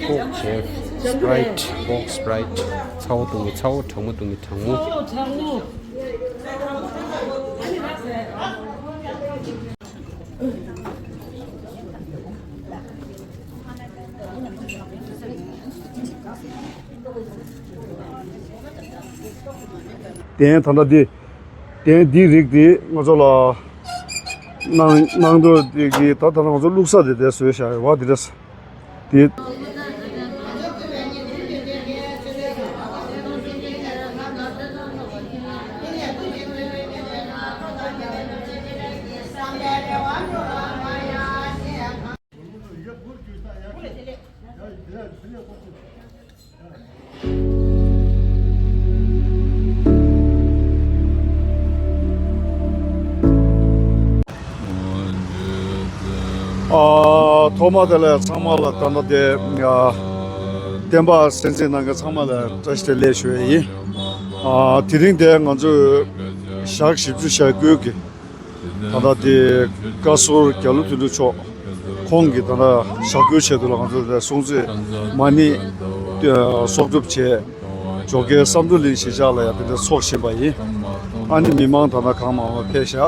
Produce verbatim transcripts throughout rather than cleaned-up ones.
ཀོག་བྱས། སི་པ་རའིཊ། ཀོག་སི་པ་རའིཊ། ཚ་བོ་བཏུང་གི་ཚ་བོ། གྲང་མོ་བཏུང་གི་གྲང་མོ། དེ་ད་ལྟ་འདི། དེ་འདིའི་རིགས་དེ་ང་ཚོ་ལ་གནང་གནང་འདོད་དེ་གི་ད་ད་ལྟ་ང་ཚོ་བླུགས་ས་དེ་དེ་བཟོས་བཞག་ཡོད་པ་དེ་རེད། དེ། ཨ། ཐོག་མ་དེ་ལ་ཚང་མ་ལ་ད་ལྟ་དེ། ཨ། བསྟན་པ་གསན་གཟིགས་གནང་མཁན་ཚང་མ་ལ་བཀྲ་ཤིས་བདེ་ལེགས་ཞུ་ཡ་ཡིན། ཨ། དེ་རིང་དེ་ང་ཚོས་ཞག་བཞི་བཅུ་ཞེ་དགུ་གི། ད་ལྟ་དེ་བཀའ་ཟུར་རྒྱ་ལོ་དོན་གྲུབ་མཆོག་ཁོང་གིས་ད་ལྟ་ཞབས་སྐྱོར་ཆེད་དུ་ལ་ང་ཚོ་དེ་སྲུང་བརྩི་མ་ཎི་གསོག་སྒྲུབ་བྱས། ཇོ་ཁའི་བསམ་འགྲུབ་གླིང་གཞིས་ཆགས་ལ་ཡང་དེ་འདྲ་ཚོགས་བཞིན་པ་ཡིན། ཨ་ནི་མི་མང་ད་ལྟ་གང་མང་མང་ཕེབས་ཤག་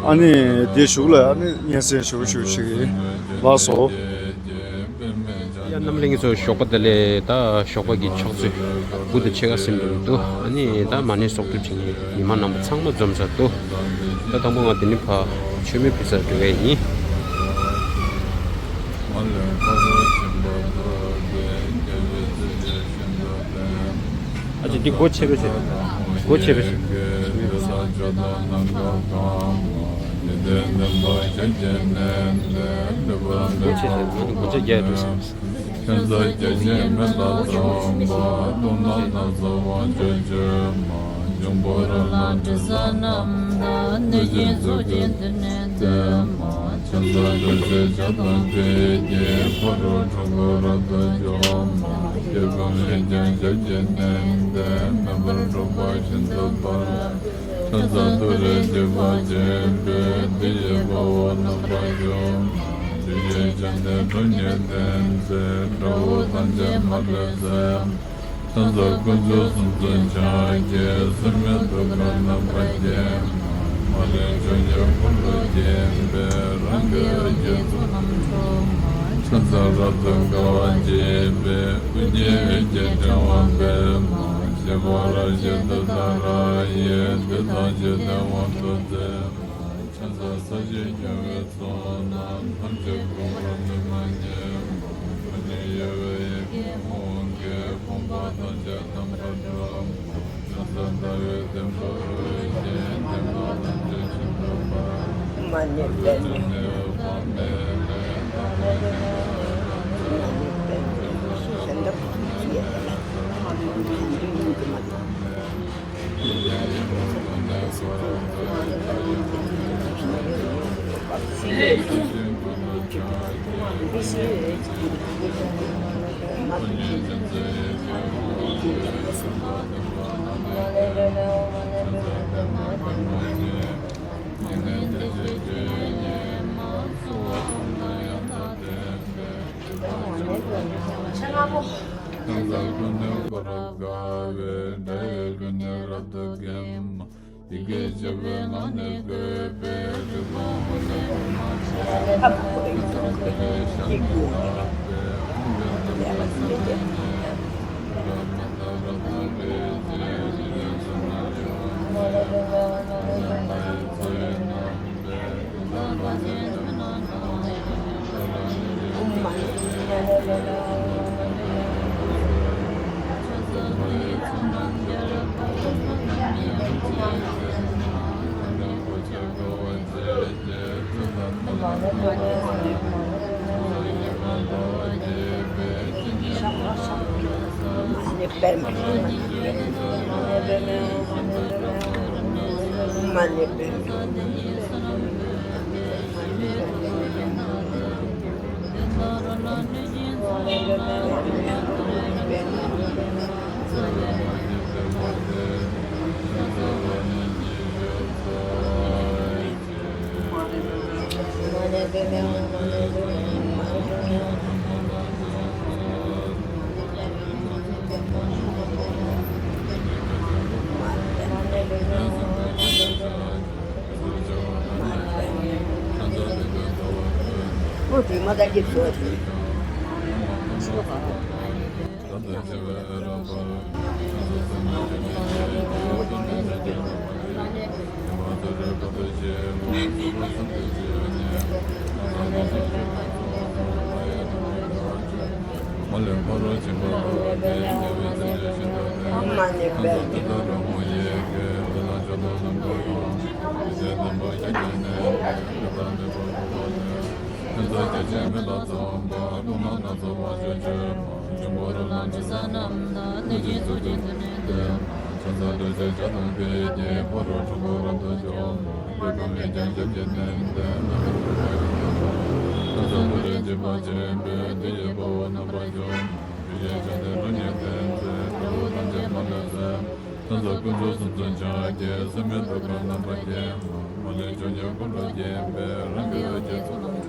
ཨ་ནི་དེ་གཞུག་ལ་ཨ་ནི་སྙན་སེང་ཞུ་ཞུ་ཞིག་ཡིན། ལགས་སོ། ཡ། རྣམ་གླིང་ཚོ་ཞོགས་པ་དེ་ལས་ད་ཞོགས་པ་གི་ཕྱག་ཚོད་དགུ་དང་ཕྱེད་ཀ་ཟིན་པ་འདུག་ཨ་ནི་ད་མ་ཎི་གསོག་སྒྲུབ་བྱེད་མཁན་ཉི་མ་རྣམ་པ་ཚང་མ་འཛོམས་ཚར་འདུག་ད་དང་པོ་ང་འདི་ནས་ཕར་མཆོད་མེ་ཕུལ་སར་འགྲོ་གི་ཡིན། ཨ་ཅེ། འདི་སྒོ་ཕྱེ་བས་ཟེར། སྒོ་ཕྱེ་བས་ཟེར། སྒོ་ཕྱེ་ཟེར། སྒོ་ཕྱེ་རྒྱག་འགྲོ་ཟེར། ཁྱོད་ཚོ་རྒྱ་ཆེན་མི་ལ་སོགས་པ་སྟོང་ལ་ན་ཚ་བ་ཆོས་ཆོས་མ། འབྱུང་པོ་ར་ལ་དྲི་ཟ་རྣམས་དང་། གནོད་སྦྱིན་ཚོགས་ཀྱིས་འདི་ནི་བསྟོད་མ། ཁྱོད་ཚོ་འདུ་ཤེས་བྱ་དང་འཕེལ་གྱི། ཕ་རོལ་འཁྲུལ་འཁོར་རབ་ཏུ་འཇོམས་མ། སྐྱེ་ཁམས་ལེགས་ཀྱང་ཞབས་ཀྱིས་མནན་ཏེ། མེ་འབར་འཁྲུགས་པ་ཤིན་ཏུ་འབར་བ། ཁྱོད་ཚོ་ཏུ་རེ་འཇིགས་པ་བྱེད་པའི། བདུད་ཀྱི་དཔའ་བོ་རྣམ་པར་འཇོམས་མ། ཆུ་སྐྱེས་ཕྱག་ནི་ཁྲོ་གཉེར་ལྡན་མཛད། དགྲ་བོ་ཐམས་ཅད་མ་ལུས་གསོད་མ། ཁྱོད་ཚོ་དཀོན་མཆོག་གསུམ་མཚོན་ཕྱག་རྒྱའི། སྲིད་མེད་ཐུགས་ཀར་རྣམ་པར་བརྒྱན་མ། མ་ལུས་ཕྱོགས་བཅུར་འཁོར་ལོ་བརྒྱན་པའི། རང་གི་ཨོ་རྒྱན་ཚོགས་རྣམས་འཁྲུགས་མ། ཁྱོད་ཚོ་རབ་ཏུ་དགའ་བ་བརྗིད་པའི། སྐུ་བརྙེས་ཨོ་རྒྱན་ཕྲེང་བ་སྤེལ་མ། ཞི་བ་ར་ཤི་ཏུ་ཏཱ་ར་ཡིས། བདུད་དང་ཞི་བདེ་དབང་དུ་སྩོལ་མ། ཁྱོད་ཚོ་ས་གཞི་རྒྱལ་བའི་ཚོགས་རྣམས། ཐམས་ཅད་འཁོར་བར་མི་མ་ཉམས་པ། ཕོ་ཉ་གཡོ་བའི་ཡི་གེ་ཧཱུྃ་གིས། ཕོངས་པ་ཐམས་ཅད་རྣམ་པར་སྒྲོལ་མ། ཁྱོད་ཚོ་ཟླ་བའི་གདན་ཁྲོད་བཞིན། བསྟན་པ་ཐམས་ཅད་ཤིན་ཏུ་དཔའ། མ་ཎི་པདྨེ། མ་ཎི་པདྨེ། ཡི་གེ་བཅུ་པའི་ངག་ནི་བཀོད་པའི། རིག་པ་མ་ལུས་པ་མ་ཆགས་པའི་ཐབས་ཀྱི་ཞལ་ནས་བཀྲག་པའི་ཧཱུྃ་གི་རྣམ་པར་སངས་རྒྱས་པ། ཕྱག་འཚལ་ཀུན་འབྱུང་སུམ་ཚོགས་འཇོམས་རྣམ་པར་རྒྱལ་བ། མ་ལུས་ཕྱོགས་བཅུར་འཁོར་ལོ་བརྒྱན་པའི་རབ་འབྱམས་ཀྱི་ཚོགས་རྣམས་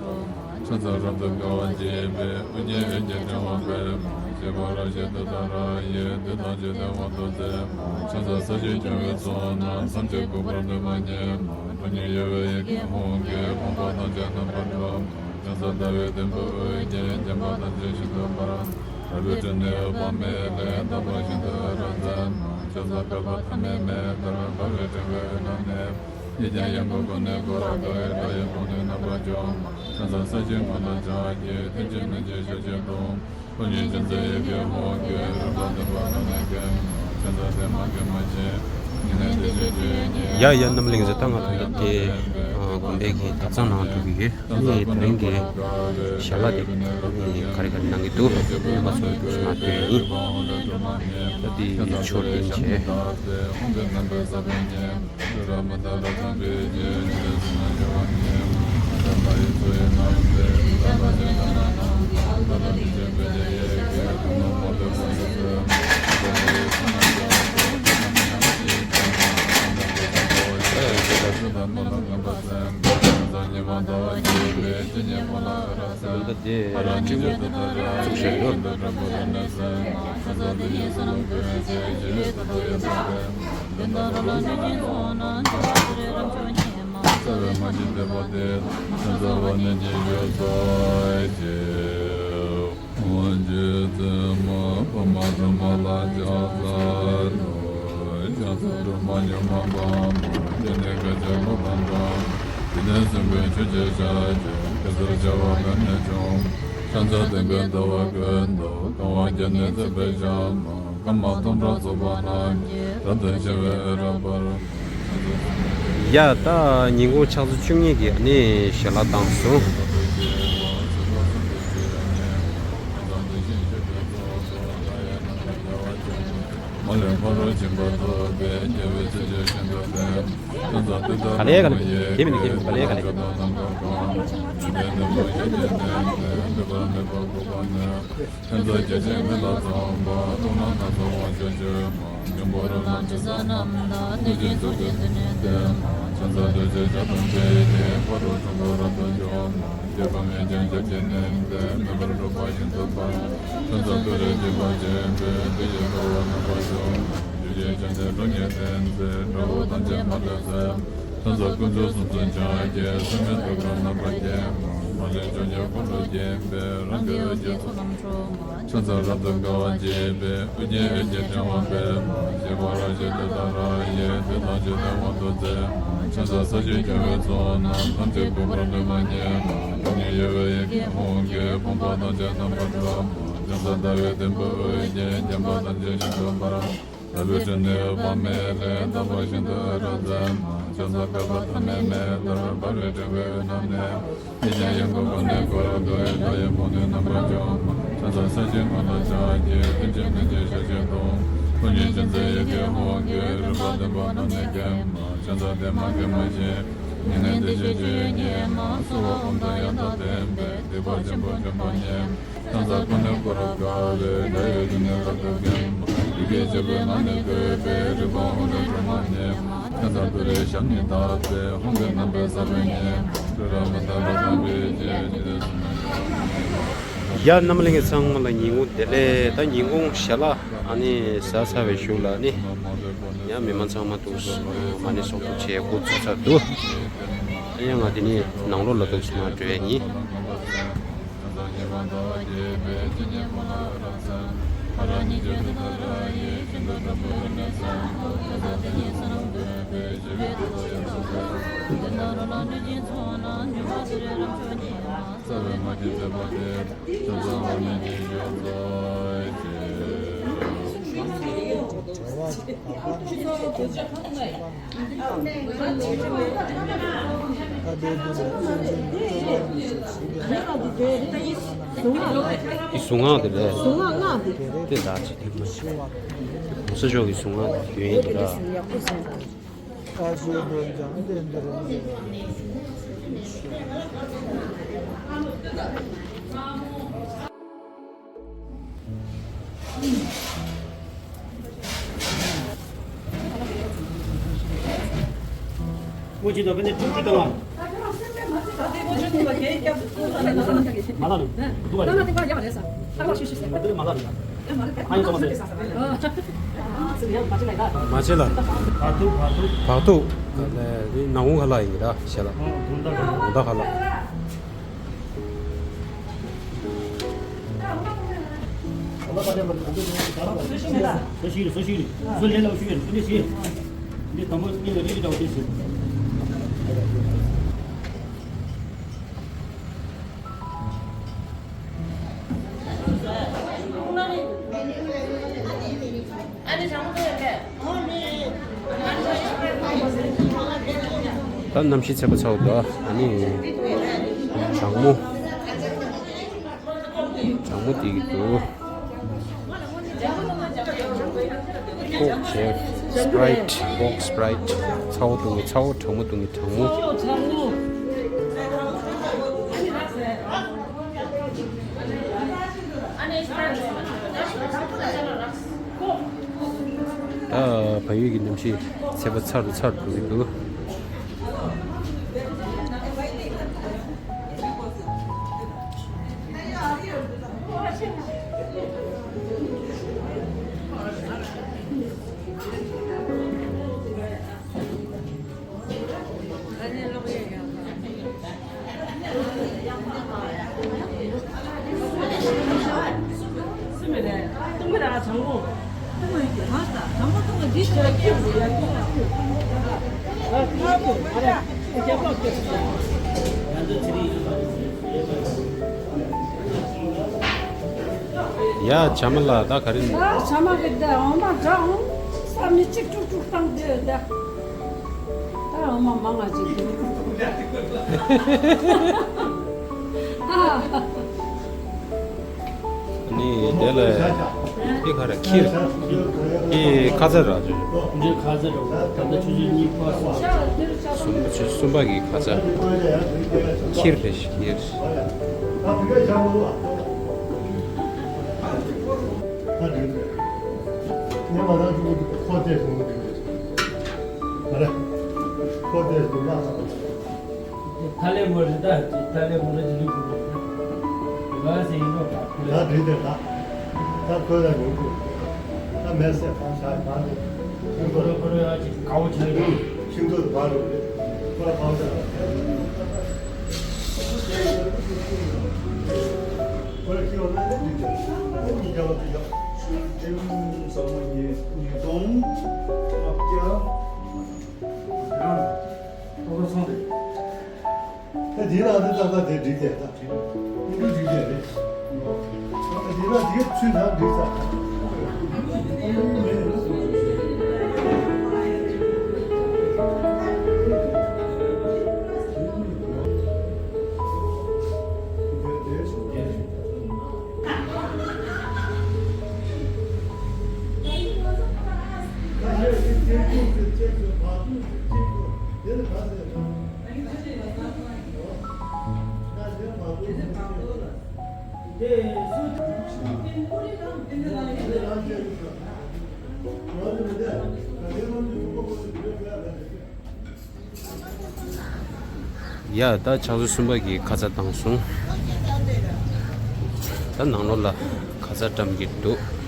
ཕྱག་འཚལ་རབ་ཏུ་དགའ་བ་བརྗིད་པའི་ཨོ་རྒྱན་ཨོ་རྒྱན་ཕྲེང་བ་པདྨ། ཞི་བ་ར་ཤི་ཏུཏྟཱ་ར་ཡི་བདུད་དང་འཇིག་རྟེན་དབང་དུ་མཛད། ཕྱག་འཚལ་ས་གཞི་སྤྱན་རས་གཟིགས་ཐམས་ཅད་སྐུ་པར་འདུས་མ་བསྙེལ། ཁྲོ་གཉེར་གཡོ་བའི་ཡི་གེ་ཧཱུྃ་གིས་ཕོངས་པ་ཐམས་ཅད་རྣམ་པར་འཁྲུགས། ཕྱག་འཚལ་ཟླ་བའི་དོན་པོ་ཨོ་རྒྱན། བརྒྱན་པ་ཐམས་ཅད་ཤིན་ཏུ་འབར། དྲག་པོའི་དྲི་ནི་འོད་དཔག་མེད་ལས། དག་པ་ཤིན་ཏུ་རབ་མཛད། ཕྱག་འཚལ་བསྐལ་པ་ཐ་མའི་མེ་ལྟར་འབར་བའི་ཕྲེང་བའི་དབུས་ན་གནས། ཡེ་ཤེས་དབྱངས་ཀྱི་སྒོ་ནས་སྐོར་ར་དགའ་བའི་སྒྲ་ཡིས་བོང་བུའི་རྣམ་པར་བཅོམ། ཕྱག་འཚལ་ས་གཞིའི་མངོན་རྟོགས་ཕྱག་རྒྱའི་མཐུ་ཆེན་མན་ཆད་ཞལ་བཞི་སྟོང་། ཁྲོ་གཉེར་ཅན་མཛད་ཡི་གེ་ཧཱུྃ་གིས་རིམ་པ་བདུན་པ་ཐ་མའི་རྒྱན། ཕྱག་འཚལ་བདེ་མ་དགེ་མ་ཆེ་ཡེ་ཤེས་དེ་བཞིན་ཏེ། ཡ་ཡ་རྣམ་གླིང་ཟེར། ད་ང་ད་ལྟ་དེ་དགོན་པའི་གི་ཐབ་ཚང་ནང་འགྲོ་གི་ཡོད། ཨ་ནི་དེ་རིང་གི་ཞལ་ལག་དེ་ཨ་ནི་ག་རེ་ག་རེ་གནང་གི་འདུག་རྣམ་པ་ཚོར་སྐྱོར་ཞུ་གནང་དོན་ཡིན། ད་དེ་མཆོད་རྟེན་བྱས། ད་དེ་ཁྲིམས་བཙུགས་བཞག་ཡོད། ཕྱག་འཚལ་སྟོན་ཀའི་ཟླ་བ་ཀུན་ཏུ། གང་བ་བརྒྱ་ནི་བརྩེགས་པའི་ཞལ་མ། སྐར་མ་སྟོང་ཕྲག་ཚོགས་པ་རྣམས་ཀྱིས། རབ་ཏུ་ཕྱེ་བའི་རབ་འབར། ཡ་ད་ཉིན་གུང་ཕྱག་ཚོད་བཅུ་གཉིས་ཀྱི་ནི་ཞལ་ལག་བཏང་སོང་། མ་ལུས་ཕ་རོལ་ཕྱིན་པ་ཐོབ་པའི་རྒྱལ་བའི་སྲས་ཆོས་ཤིན་ཏུ་ལྡན། ག་ལེ་ག་ལེ། དེ་མིན་དེ་མིན་ག་ལེ་ག་ལེ། ཕྱག་འཚལ་ཀུན་འབྱུང་སུམ་མཚོན་ཕྱག་རྒྱའི་མཚུར་ཕུ་རྣམ་པར་བསྒྱིངས། མ་ལུས་ཕྱོགས་བཅུར་འཁོར་ལོ་བརྒྱན་པའི་ཡེ་ཤེས་ཀྱི་ཚོགས་རྣམས་སྤྲོ། ཕྱག་འཚལ་རབ་ཏུ་དགའ་བ་བརྗིད་པའི་ཨོ་རྒྱན་ཨོ་རྒྱན་ཕྲེང་བ་པདྨ། ཞི་བ་ར་ཤི་ཏུཏྟཱ་ར་ཡི་བདུད་དང་འཇིག་རྟེན་དབང་དུ་མཛད། ཕྱག་འཚལ་ས་གཞིའི་སྤྱན་རས་གཟིགས་ཐམས་ཅད་སྐུ་པར་འདུས་མ་བསྙེལ། ཁྲོ་གཉེར་གཡོ་བའི་ཡི་གེ་ཧཱུྃ་གིས་ཕོངས་པ་ཐམས་ཅད་རྣམ་པར་འཁྲུགས། ཕྱག་འཚལ་ཟླ་བའི་དོན་པོ་ཨོ་རྒྱན། བརྒྱན་པ་ཐམས་ཅད་ཤིན་ཏུ་འབར། དྲག་པོའི་དྲི་ནི་འོད་དཔག་མེད་ལས། དག་པ་ཤིན་ཏུ་རབ་མཛད་མ། ཕྱག་འཚལ་བསྐལ་པ་ཐ་མའི་མེ་ལྟར་འབར་བའི་ཕྲེང་བའི་དབུས་ན་གནས། ཡེ་ཤེས་དབྱངས་ཀྱི་སྒོ་ནས་སྐོར་ར་དགའ་བའི་སྒྲ་ཡིས་བོང་བུའི་རྣམ་པར་བཅོམ། ཕྱག་འཚལ་ས་གཞིའི་མངོན་རྟོགས་ཕྱག་རྒྱའི་མཐུ་ཆེན་མན་ཆད་ཞལ་བཞི་སྟོང་། ཁྲོ་གཉེར་ཅན་མཛད་ཡི་གེ་ཧཱུྃ་གིས་རིམ་པ་ བསྟན་པ་རྣམས་ནི་སྐྱེས་མ། ཕྱག་འཚལ་བདེ་མ་སྐྱེས་མ་ཞེས། ཉེ་གནས་བདེ་གཤེགས་སྤྱི་ཡི་ཉི་མ། གསོལ་བ་འོ་དང་ཡང་དག་ལྡན་པས། སྡིག་པ་ཆེན་པོ་བཅོམ་པ་ཉིད་མ། ཕྱག་འཚལ་ཀུན་ནས་བསྐོར་རབ་དགའ་བའི། དགྲ་ཡི་དྲི་ནི་རབ་ཏུ་འགེམས་མ། ཡི་གེ་བཅུ་པའི་ངག་ནི་བཀོད་པའི། རིག་པ་འོད་ཀྱི་སྒྲོན་མ་ཉིད་མ། ཕྱག་འཚལ་ཏུ་རེའི་ཞབས་ནི་བརྡབས་པས། ཧཱུྃ་གི་རྣམ་པར་གསལ་བའི་ཉི་མ། སྤྲོས་བྲལ་མི་རྟག་རབ་དང་བརྗེ་ཞིང་། ཇི་ལྟར་གསུངས་པ་ཡང་། ཡ་རྣམ་པ་ལྷན་རྒྱས་ཚང་མ་ལ་ཉིན་གུང་བདེ་ལེགས། ད་ཉིན་གུང་ཞལ་ལག་ཨ་ནི་ཟ་ཚར་བའི་གཞུག་ལ་ནི་ཡང་མི་མང་ཚང་མ་འདུག་མ་ཎི་གསོག་འདུག་བྱས་འགོ་ཚུགས་ཚར་འདུག་ད་ཡང་ང་དེ་ནི་ནང་ལོགས་ལ་འདུག་སེ་མར་འགྲོ་ཡ་ཡིན། གཟུངས་སྔགས་དེ་ལས། གཟུངས་སྔགས་སྔགས་དེ། དེ་ད་ཅི་དེ་མ་ཤེས། གོང་ས་མཆོག་གི་གཟུངས་སྔགས་དེ་ཡིན་ད། མ་བྱེད་ལ། བག་ཐུག་བག་ཐུག་ནང་ཁ་ལག་ཡིན་གྱི་ར་ཞེ་ལ། དགོང་དག་ཁ་ལག་ད་གནམ་གཤིས་ཚ་པོ་ཚ་པོ་འདུག་ཨ་ནི་གྲང་མོ། གྲང་མོ་དེ་གི་འདུག་ཁོག་བྱས། སི་པ་རའིཊ། ཀོག་སི་པ་རའིཊ། ཚ་བོ་བཏུང་གི་ཚ་བོ། གྲང་མོ་བཏུང་གི་གྲང་མོ། ད་བལ་ཡུལ་གྱི་གནམ་གཤིས་ཚ་པོ་ཚ་རུ་ཚ་རུ་འགྲོ་གི་འདུག་ཡ་བྱམས་ལགས། ད་ག་རེ། ད་བྱམས་གི་ད་འོ་མ་འདྲ་འོང་ས་མི་གཅིག་དཀྲུག་དཀྲུག་བཏང་དེ་ད། ད་འོ་མ་མང་ང་ཅིག་འདུག་ཨ། ནི་དེ་ལ་འདི་ག་རེ། ཁིར། འདི་ཁ་ཚ་ར། འདི་ཁ་ཚ་ར། ད་ལྟ་ཆུ་ཚོད་གཉིས་པ་སོང་། གསུམ་པ། ཆུ་ཚོད་གསུམ་པ་གི་ཁ་ཚ། ཁིར་རེད། ཁིར། ཐ་ལེ་མོ་རི་ད་ཅི། ཐ་ལེ་མོ་རི་ཅི་ལུག་ལུག་ལ་ཟེར་ཡིན་ནོ། ད་འགྲིག་དེ་ད། ད་ཁོས་ད་ཡོང་དུས་ད་མེད་སེ་གང་ཤ་གང་དེ། ཁོ་རོ་ཁོ་རོ་ཡ་ཅི་དཀའ་བོ་ཆགས་ཡོང་། ཤིང་ཏོག་དེ་བར་རུ་རེད། ཁོ་ར་གང་ཤ་ཁོ་ར་ཁྱི་ཡོང་ན་ནི་འགྲིག་དེ། ཨ་ནི་རྒྱ་བ་དེ་ཡག་ཁྲིམས་ཟབ་མོ་ཉིས་ཉིས་སྟོང་ལྔ་བརྒྱ། ད་དེའི་ནང་དུ་ཏག་ཏག་དེ་འགྲིག་དེ་ད། འགྲིག་འགྲིག་དེ་རེད། ད་དེའི་ནང་དེའི་ཚུལ་དང་འགྲིག་ས། ཡ། ད་ཕྱག་ཚོད་གསུམ་པ་གི་ཁ་ཚ་བཏང་སོང་། ད་ནང་ལོགས་ལ་ཁ་ཚ་བཀྲམ་གྱི་འདུག།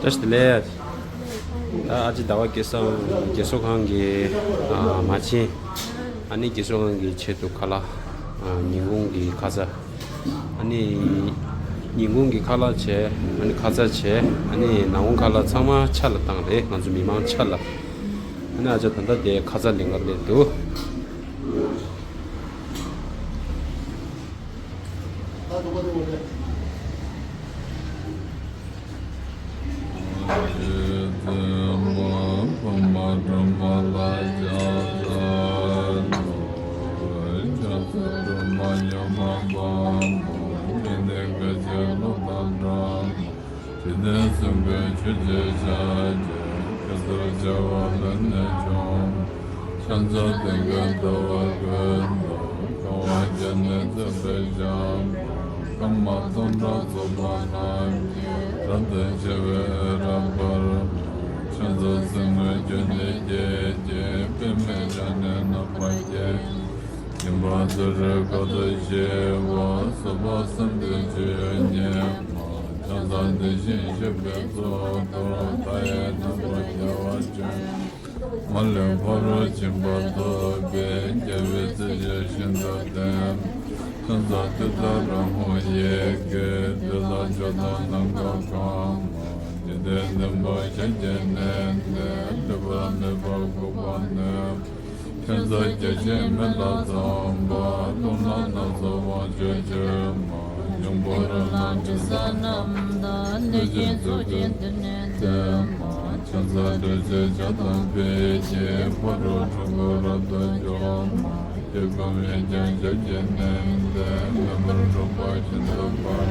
བཀྲ་ཤིས་བདེ་ལེགས། ད་ཨ་ཅེ་ཟླ་བ་སྐལ་བཟང་རྒས་གསོ་ཁང་གི་ཨ་མ་བྱན། ཨ་ནི་རྒས་གསོ་ཁང་གི་ཆེད་དུ་ཁ་ལག་ཨ་ཉིན་གུང་གི་ཁ་ཟས། ཨ་ནི་ཉིན་གུང་གི་ཁ་ལག་བྱས། ཨ་ནི་ཁ་ཟས་བྱས། ཨ་ནི་ནམ་གུང་ཁ་ལག་ཚང་མ་ཆ་ལ་བཏང་རེད། ང་ཚོ་མི་མང་ཆ་ལ། ཨ་ནི་ཨ་ཅག་ད་ལྟ་དེ་ཁ་ཟས་ལེན་ག་སླེབས་འདུག། མ་ལུས་ཕ་རོལ་ཕྱིན་པ་ཐོབ་པའི་རྒྱལ་བའི་སྲས་ཀྱི་ཞིང་དུ་འདེབས། ཁྱོད་ཚོ་དུས་ལྟར་རང་ཧོ་ཡི་གེ་འདི་ལ་ཇོ་དང་ནམ་མཁའ་གང་མ། འཇིག་རྟེན་བདུན་པོ་ཞལ་གྱིས་མནན་ཏེ། སྒྲིབ་པ་མེད་པར་འགུགས་པ་ནི། ཁྱོད་ཚོ་བརྒྱ་བྱིན་མི་ལ་ཚངས་པ། རླུང་ལྷ་སྣ་ཚོགས་དབང་ཕྱུག་མཆོད་མ། འབྱུང་པོ་རོ་ལངས་དྲི་ཟ་རྣམས་དང་། གནོད་སྦྱིན་ཚོགས་ཀྱིས་འདི་ནས་བསྟོད་མ། ཁྱོད་ཚོ་སྒྲུབ་ཆེན་བྱ་དང་ཕུད་ཀྱིས། ཕ་རོལ་འཁྲུལ་འཁོར་རབ་ཏུ་འཇོམས་མ། སྐྱེ་ཁམས་ཡོན་ཏན་ཞབས་ཀྱིས་མནན་ཏེ། མི་འབོར་འཁྲུག་པ་ཤིན་ཏུ་འབར།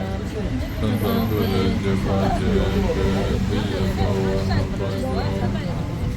ཁྱོད་ཚོ་ཐུགས་ལས་འཇིགས་པ་སྐྱེས་ཏེ། དེ་ཡི་ས་བོན་རྣམ་པར་ཞོ།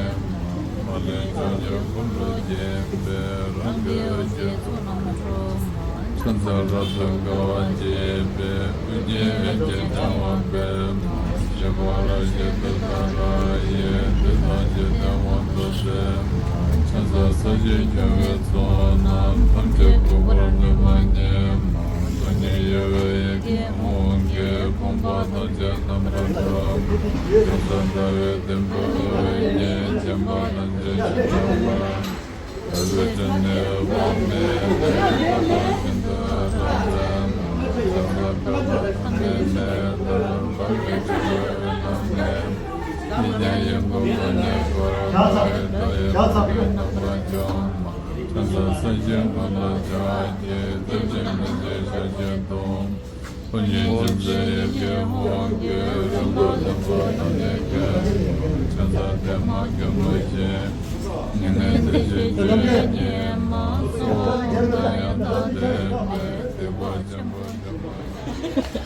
མ་ལུས་ཕྱོགས་བཅུར་འཁོར་ལོ་བརྒྱན་པའི། རང་གི་འོད་ཀྱི་ཚོགས་རྣམས་འཕྲོ་མ། ཕྱག་འཚལ་ལོ་ཏོག་དཀར་བ་བརྗིད་པའི། ཨོ་རྒྱན་འོད་ཀྱི་ཕྲེང་བ་པདྨ། ཞབས་པད་རལ་གྲི་ཏུཏྟཱ་ར་ཡི། བདུད་དང་འཇིག་རྟེན་དབང་དུ་སྡུད་པ། ཕྱག་འཚལ་ས་གཞི་ཁྱོན་ཀུན་ཚོགས་རྣམས། ཐམས་ཅད་འགུགས་པར་ནུས་པ་ཉིད་མ། སྟོང་ཉིད་གཡོ་བའི་ཡི་གེ་ཧཱུྃ་གིས། ཕོངས་པ་ཐམས་ཅད་རྣམ་པར་སྒྲོལ་མ། ཕྱག་འཚལ་ཟླ་བའི་དཔལ་པོ་ཨོ་རྒྱན། བྱམས་པ་རྣམས་ཀྱི་ཞབས་ལ་བཞག་པ།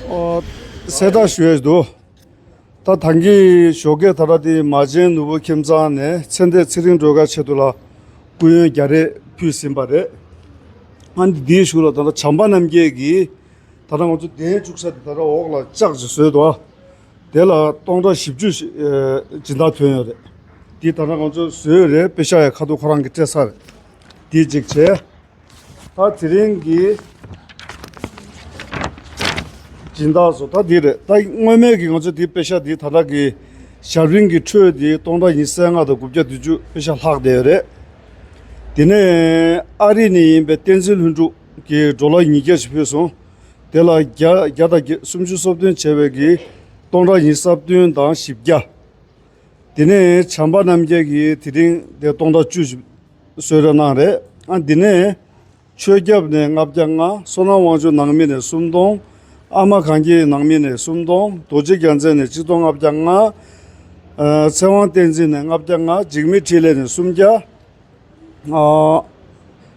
ཨོ། གསལ་བསྒྲགས་ཞུ་ཡས་འདུག་ད་ཐང་གི་ཞོགས་ཀས་ད་ལྟ་དེ་མ་ཆེན་ནོར་བུ་ཁྱིམ་ཚང་ནས་ཚེ་འདས་ཚེ་རིང་སྒྲོལ་དཀར་ཆེད་དུ་ལ་སྐུ་ཡོན་རྒྱ་རེ་ཕུལ་ཟིན་པ་རེད། ཨ་ནི་འདིའི་གཞུག་ལ་ད་ལྟ་བྱམས་པ་རྣམ་རྒྱལ་གྱིས་ད་ལྟ་ང་ཚོ་གདན་བཅུག་ས་དེ་ད་ལྟ་འོག་ལ་ལྕགས་ཅིག་བཟོས་འདུག་དེ་ལ་སྟོང་ཕྲག་བཞི་བཅུ་ཞིག་སྦྱིན་བདག་ཐོན་ཡོད་རེད། དེ་ད་ལྟ་ང་ཚོ་བཟོས་ཡོད་རེད། པེ་ཤག་ཡང་ཁ་ཐུག་ཁོ་རང་གིས་སྤྲད་ཚར་རེད། དེ་གཅིག་བྱས། ད་དེ་རིང་གི་སྦྱིན་བདག་ཚོ་ད་འདི་རེད། ད་སྔོན་མའི་གི་ང་ཚོ་འདི་པེ་ཤག་འདི་ད་ལྟ་གི་ཞབས་རིམ་གྱི་འཕྲོས་འདི་སྟོང་ཕྲག་ཉི་ཤུ་རྩ་ལྔ་དང་དགུ་བརྒྱ་བདུན་ཅུ་པེ་ཤག་ལྷག་བསྡད་ཡོད་རེད། དེ་ནས་ཨ་རི་ནས་ཡིན་པའི་བསྟན་འཛིན་ལྷུན་གྲུབ་ཀྱིས་ཌོ་ལར་ཉིས་བརྒྱ་ཞིག་ཕུལ་སོང་། དེ་ལ་བརྒྱ་བརྒྱ་དང་བརྒྱད་སུམ་ཅུ་སོ་བདུན་བྱས་པའི་གི་སྟོང་ཕྲག་ཉི་ཤུ་རྩ་བདུན་དང་བཞི་བརྒྱ། དེ་ནས་བྱམས་པ་རྣམ་རྒྱལ་གྱིས་དེ་རིང་དེ་སྟོང་ཕྲག་བཅུ་ཞིག་གསོལ་རས་གནང་རེད། ཨ་འདི་ནས་ཆོས་སྐྱབས་ནས་ལྔ་བརྒྱ་ལྔ། བསོད་ནམས་དབང་ཕྱུག་ནང་མི་ནས་སུམ་སྟོང་། ཨ་མ་གངས་སྐྱིད་ནང་མི་ནས་སུམ་སྟོང་། རྡོ་རྗེ་རྒྱལ་མཚན་ནས་ཆིག་སྟོང་ལྔ་བརྒྱ་ལྔ། ཨ་ཚེ་དབང་བསྟན་འཛིན་ནས་ལྔ་བརྒྱ་ལྔ། འཇིགས་མེད་འཕྲིན་ལས་ནས་སུམ་བརྒྱ། ཨ་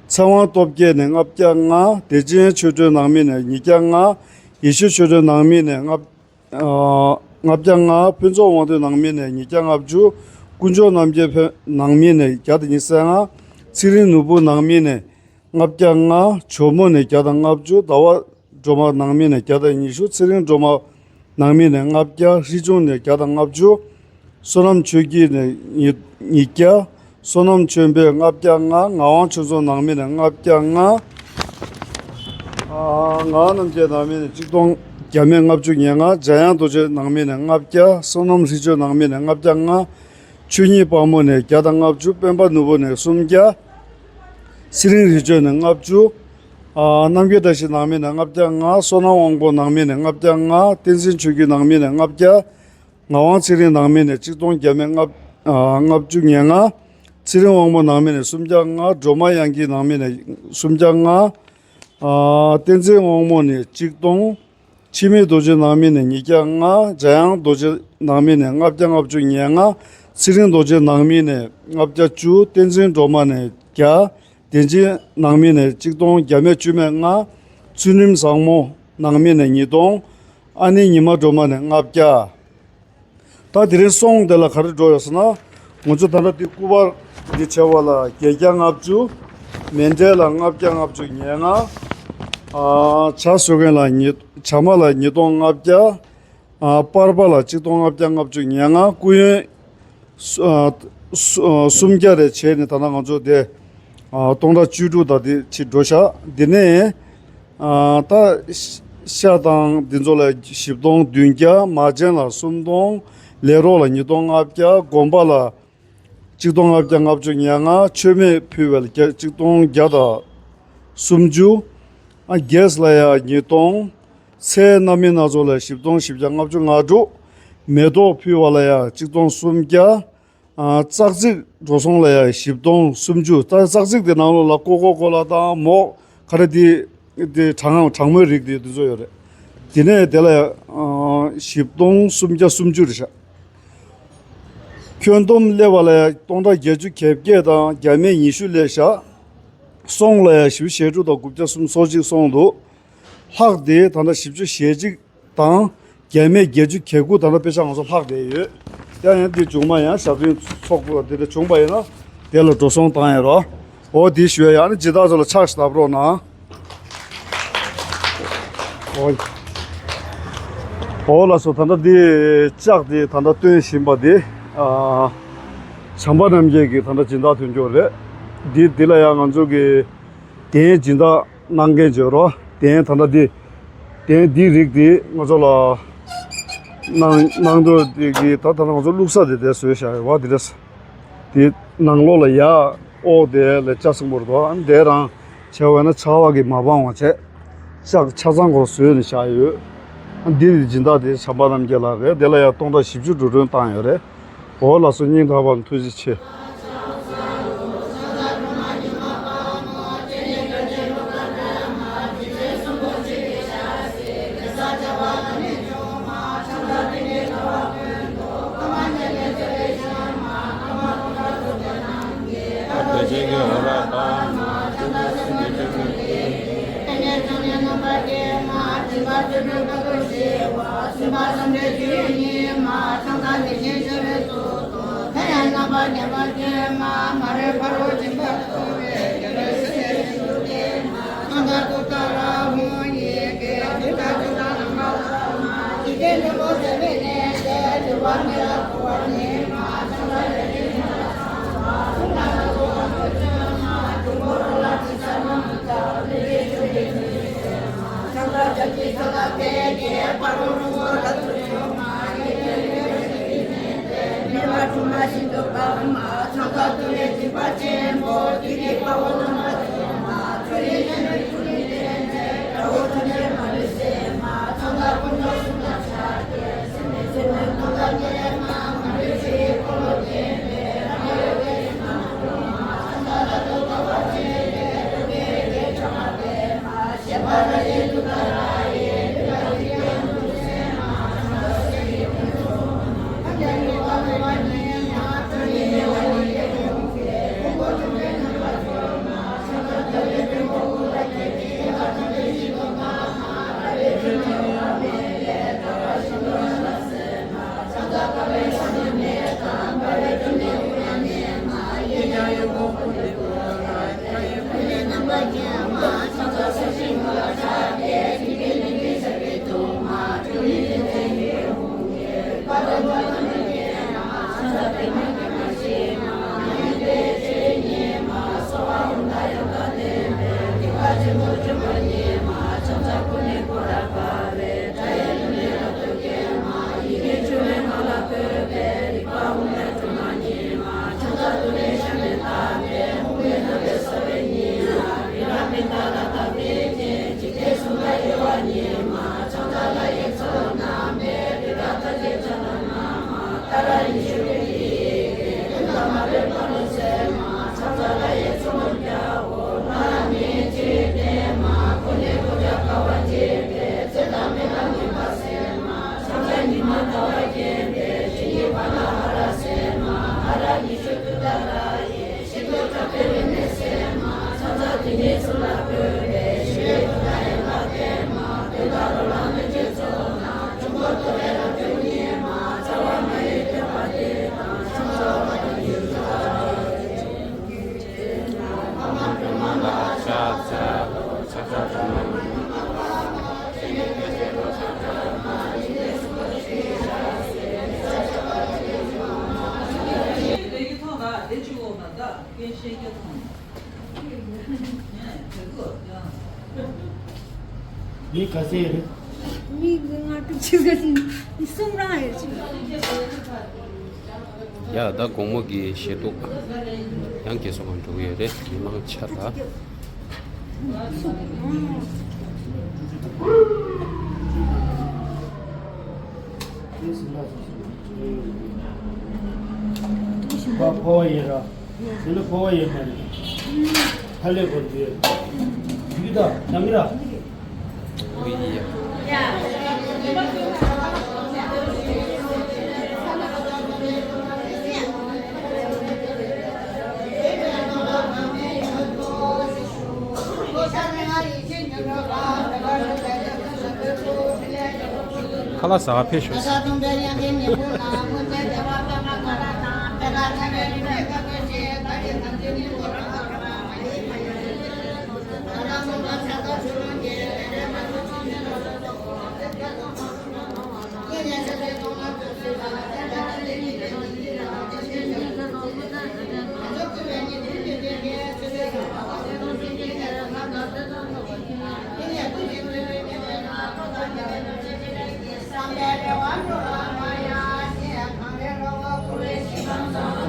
ཚེ་དབང་སྟོབས་རྒྱས་ནས་ལྔ་བརྒྱ་ལྔ། བདེ་ཆེན་ཆོས་སྒྲོན་ནང་མི་ནས་ཉིས་བརྒྱ་ལྔ། ཡེ་ཤེས་ཆོས་སྒྲོན་ནང་མི་ནས་ལྔ་ཨ་ལྔ་བརྒྱ་ལྔ། ཕུན་ཚོགས་དབང་འདུས་ནང་མི་ནས་ཉིས་བརྒྱ་ལྔ་བཅུ། དཀོན་མཆོག་རྣམ་རྒྱལ་ཕོ་ནང་མི་ནས་བརྒྱ་དང་ཉི་ཤུ་རྩ་ལྔ། ཚེ་རིང་ནོར་བུ་ནང་མི་ནས་ལྔ་བརྒྱ་ལྔ། ཇོ་མོ་ནས་བརྒྱ་དང་ལྔ་བཅུ། ཟླ་བ་སྒྲོལ་མ་ནང་མི་ནས་བརྒྱ་དང་ཉི་ཤུ། ཚེ་རིང་སྒྲོལ་མ་ནང་མི་ནས་ལྔ་བརྒྱ། ཧྲི་ཅུང་ནས་བརྒྱ་དང་ལྔ་བཅུ། བསོད་ནམས་ཆོས་སྐྱིད་ནས་ཉིས་ཉིས་བརྒྱ། བསོད་ནམས་ཆོས་འཕེལ་ལྔ་བརྒྱ་ལྔ། ངག་དབང་ཆོས་རྫོང་ནང་མི་ནས་ལྔ་བརྒྱ་ལྔ། ཨ་ངག་དབང་རྣམ་རྒྱལ་ནང་མི་ནས་ཆིག་སྟོང་བརྒྱ་མེད་ལྔ་བཅུ་ང་ལྔ། འཇམ་དབྱངས་རྡོ་རྗེ་ནང་མི་ནས་ལྔ་བརྒྱ། བསོད་ནམས་ཧྲི་ཅུང་ནང་མི་ནས་ལྔ་བརྒྱ་ལྔ། ཆོས་ཉིད་དཔལ་མོ་ནས་བརྒྱ་དང་ལྔ་བཅུ། སྤེན་པ་ནོར་བུ་ནས་སུམ་བརྒྱ། ཚེ་རིང་རི་ཆོས་ནས་ལྔ་བཅུ། ཨ་རྣམ་རྒྱལ་བཀྲ་ཤིས་ནང་མི་ནས་ལྔ་བརྒྱ་ལྔ། བསོད་ནམས་དབང་པོ་ནང་མི་ནས་ལྔ་བརྒྱ་ལྔ། བསྟན་འཛིན་ཆོས་སྐྱིད་ནང་མི་ནས་ལྔ་བརྒྱ། ངག་དབང་ཚེ་རིང་ནང་མི་ནས་ཆིག་སྟོང་བརྒྱ་མེད་ལྔ་ཨ་ལྔ་བཅུ་ང་ལྔ། ཚེ་རིང་དབང་མོ་ནང་མི་ནས་སུམ་བརྒྱ་ལྔ། སྒྲོལ་མ་དབྱངས་སྐྱིད་ནང་མི་ནས་སུམ་བརྒྱ་ལྔ། ཨ་བསྟན་འཛིན་དབང་མོ་ནས་ཆིག་སྟོང་། འཆི་མེད་རྡོ་རྗེ་ནང་མི་ནས་ཉིས་བརྒྱ་ལྔ། འཇམ་དབྱངས་རྡོ་རྗེ་ནང་མི་ནས་ལྔ་བརྒྱ་ལྔ་བཅུ་ང་ལྔ། ཚེ་རིང་རྡོ་རྗེ་ནང་མི་ནས་ལྔ་བརྒྱ་བཅུ། བསྟན་འཛིན་སྒྲོལ་མ་ནས་བརྒྱ། བདེ་ཆེན་ནང་མི་ནས་ཆིག་སྟོང་བརྒྱ་མེད་བཅུ་མེད་ལྔ། ཚུལ་ཁྲིམས་བཟང་མོ་ནང་མི་ནས་ཉིས་སྟོང་། ཨ་ནེ་ཉི་མ་སྒྲོལ་མ་ནས་ལྔ་བརྒྱ། ད་དེ་རིང་སོང་དེ་ལ་ག་རེ་འགྲོ་ཡོད་ཟེར་ན། ང་ཚོ་ད་ལྟ་དེ་སྐུ་པར་འདི་བྱས་པ་ལ་བརྒྱད་བརྒྱ་ལྔ་བཅུ། མཎྜལ་ལ་ལྔ་བརྒྱ་ལྔ་བཅུ་ང་ལྔ། ཨ་ཇ་བཟོ་མཁན་ལ་ཉི་ཇ་མ་ལ་ཉིས་སྟོང་ལྔ་བརྒྱ། ཨ་པར་པ་ལ་ཆིག་སྟོང་ལྔ་བརྒྱ་ལྔ་བཅུ་ང་ལྔ། སྐུ་ཡོན་སུ་ཨ་སུ་ཨ་སུམ་བརྒྱ་རེ་བྱས་ནས་ད་ལྟ་ང་ཚོ་དེ་ཨ་སྟོང་ཕྲག་བཅུ་དྲུག་དང་དེ་ཕྱིར་འགྲོ་ཤག་དེ་ནས་ཨ་ད་ཤ་དང་འདི་ཚོ་ལ་བཞི་སྟོང་བདུན་བརྒྱ། མ་བྱན་ལ་སུམ་སྟོང་། ལས་རོགས་ལ་ཉིས་སྟོང་ལྔ་བརྒྱ། དགོན་པ་ལ་ཆིག་སྟོང་ལྔ་བརྒྱ་ལྔ་བཅུ་ང་ལྔ། མཆོད་མེ་ཕུལ་བ་ལ་བརྒྱ་ཆིག་སྟོང་བརྒྱ་དང་སུམ་ཅུ། ཨ་གེ་སི་ལ་ཡ་ཉིས་སྟོང་། ཚལ་སྣ་མིན་སྣ་ཚོགས་ལ་བཞི་སྟོང་བཞི་བརྒྱ་ལྔ་བཅུ་ང་དྲུག། མེ་ཏོག་ཕུལ་བ་ལ་ཡ་ཆིག་སྟོང་སུམ་བརྒྱ། ཨ་ཙག་ཙིག་འགྲོ་སོང་ལ་ཡ་བཞི་སྟོང་སུམ་ཅུ། ཙག་ཙག་ཙིག་དེ་ནང་ལོགས་ལ་ཀོ་ཀོ་ཀོ་ལ་དང་མོག་ག་རེ་དེ་དེ་གྲང་གྲང་མོའི་རིགས་དེ་དེ་ཚོ་ཡོད་རེད། དེ་ནས་དེ་ལ་ཡ་ཨ་བཞི་སྟོང་སུམ་བརྒྱ་སུམ་ཅུ་རེད་ཤག་ཁྱོན་བསྡོམས་སླེབས་པ་ལ་ཡ་སྟོང་ཕྲག་བརྒྱད་ཅུ་གྱ་བརྒྱད་དང་བརྒྱ་མེད་ཉི་ཤུ་སླེབས་ཤག་སོང་ལ་ཡ་བཞི་བཅུ་ཞེ་དྲུག་དང་དགུ་བརྒྱ་སུམ་ཅུ་སོ་གཅིག་སོང་འདུག་ལྷག་དེ་ད་ལྟ་བཞི་བཅུ་ཞེ་གཅིག་དང་བརྒྱ་མེད་བརྒྱད་ཅུ་གྱ་དགུ་ད་ལྟ་དཔེ་ཆ་ང་ཚོ་ལྷག་བསྡད་ཡོད། ཡང་ཡང་འདི་བྱུང་མ་ཡང་ཞབས་བརྟན་ཚོགས་པ་འདི་འདྲ་བྱུང་པ་ཡིན་ན་དེ་ལ་འགྲོ་སོང་བཏང་ཡ་རོགས། འོ་འདི་ཞུ་ཡ་ཡང་ནི་སྦྱིན་བདག་ཚོ་ལ་ཕྱག་ཞིག་བརྡབ་རོགས་གནང་། འོ། འོ་ལགས་སོ། ད་ལྟ་འདི་ལྕགས་འདི་ད་ལྟ་སྟོན་བཞིན་པ་འདི་ཨ། བྱམས་པ་རྣམ་རྒྱལ་གྱི་ད་ལྟ་སྦྱིན་བདག་མཐུན་འགྱུར་རེད། འདི་འདི་ལ་ཡང་ང་ཚོ་གི་གདན་སྦྱིན་བདག་གནང་མཁན་བྱོས་རོགས། གདན་ད་ལྟ་འདི་གདན་འདི་རིགས་འདི་ང་ཚོ་ལ་གནང་གནང་འདོད་འདི་གི་ད་ད་ལྟ་ང་ཚོ་བླུགས་ས་འདི་དེ་བཟོས་བཞག་ཡོད་པ་འདི་རེད། དེ་ནང་ལོགས་ལ་ཡ་ཨོ་དེ་ལ་ལྕགས་སྲིན་པོར་དོ་ཨ་ནི་དེ་རང་བྱས་པ་ན་ཆར་པ་གིས་མ་སྦང་བ་བྱས། ལྕགས་ཆ་ཚང་སྐོར་བཟོས་ནས་བཞག་ཡོད། ཨ་འདི་ནི་སྦྱིན་བདག་དེ་བྱམས་པ་རྣམ་རྒྱལ་ལགས་རེད། དེ་ལ་ཡ་སྟོང་ཕྲག་བཞི་བཅུ་འགྲོ་གྲོན་བཏང་ཡོད་རེད། འོ་ལགས་སོ། སྙིང་ཐག་པ་ནས་ཐུགས་རྗེ་ཆེ། མི་ག་ཚད་རེད། མི་ལྔ་དྲུག་ཅིག་ཟེར་ཞིང་མི་གསུམ་རང་ཡོད་ཅིག་ཡ་ད་དགོང་མོ་གི་ཞལ་ཏོག་ཡང་རྒྱལ་སོ་ཁང་འགྲོ་གི་ཡོད་རེད། མི་མང་ཆ་ད། ཕོ་བ་ཡིན་ར། དེ་ལ་ཕོ་བ་ཡོད་མ་རེད། ཧ་ལས་པོ་འདི། ཡུལ་དང་ནང་ར། ཁ་ལག་ཟ་བར་ཕེབས་ཤོག།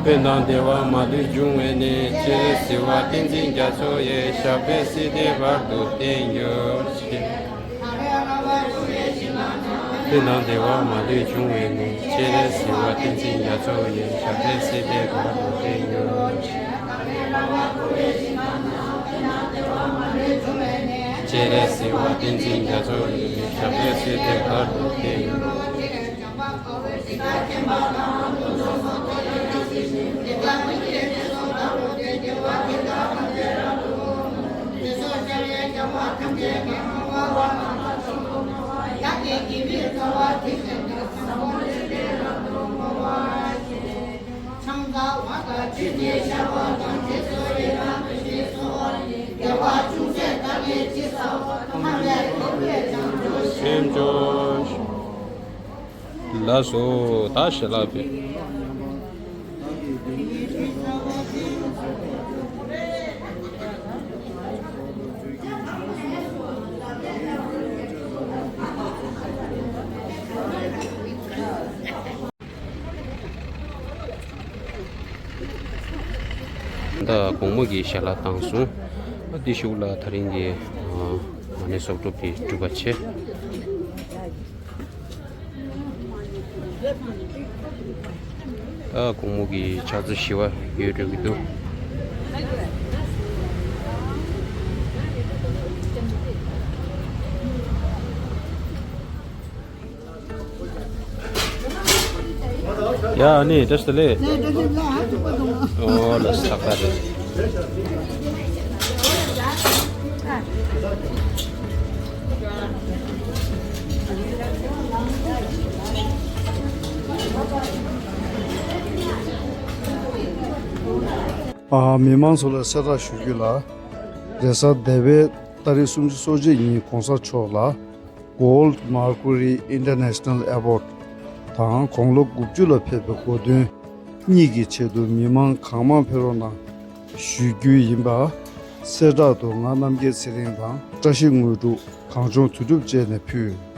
ཕན་དང་བདེ་བ་མ་ལུས་འབྱུང་བའི་གནས། སྤྱན་རས་གཟིགས་དབང་བསྟན་འཛིན་རྒྱ་མཚོ་ཡི། ཞབས་པད་སྲིད་མཐའི་བར་དུ་བརྟན་གྱུར་ཅིག། ཕན་དང་བདེ་བ་མ་ལུས་འབྱུང་བའི་གནས། སྤྱན་རས་གཟིགས་དབང་བསྟན་འཛིན་རྒྱ་མཚོ་ཡི། ཞབས་པད་སྲིད་མཐའི་བར་དུ་བརྟན་གྱུར་ཅིག། སྤྱན་རས་གཟིགས་དབང་བསྟན་འཛིན་རྒྱ་མཚོ་ཡི། ཞབས་པད་སྲིད་མཐའི་བར་དུ་བརྟན་གྱུར་ཅིག། སེམས་སྐྱོ། ལགས་སོ། ད་ཞལ་ལག་ཕུལ། ད་དགོང་མོ་གི་ཞལ་ལག་བཏང་སོང་། འདི་གཞུག་ལ་ད་རིང་གི་མ་ཎི་གསོག་སྒྲུབ་དེ་གྲུབ་པ་བྱས། ད་དགོང་མོ་གི་ཕྱག་ཚོད་བཞི་པ་ཡོལ་འགྲོ་གི་འདུག། ཡ་ཨ་ནི་བཀྲ་ཤིས་བདེ་ལེགས། ལགས་བཀྲ་ཤིས་བདེ་ལེགས། ཨ་ཐུག་པ་འདུག། ཨོ་ལགས་སོ། ད་ག་རེད། ཨ། མི་མང་ཚོ་ལ་གསལ་བསྒྲགས་ཞུ་རྒྱུ་ལ། རེས་གཟའ་འདས་པའི་ཏ་རིག་སུམ་ཅུ་སོ་གཅིག་ཉིན་གོང་ས་མཆོག་ལ། Gold Mercury International Airport དང་དགུང་ལོ་དགུ་བཅུ་ལ་ཕེབས་པའི་གོ་སྟོན་གཉིས་ཀྱི་ཆེད་དུ་མི་མང་གང་མང་ཕེབས་རོགས་གནང་ཞུ་རྒྱུ་ཡིན་པ། གསལ་བསྒྲགས་དུ་ང་རྣམ་རྒྱལ་ཚེ་རིང་དང་བཀྲ་ཤིས་དངོས་གྲུབ། གངས་ལྗོངས་དོན་གྲུབ་བཅས་ནས་ཕུལ།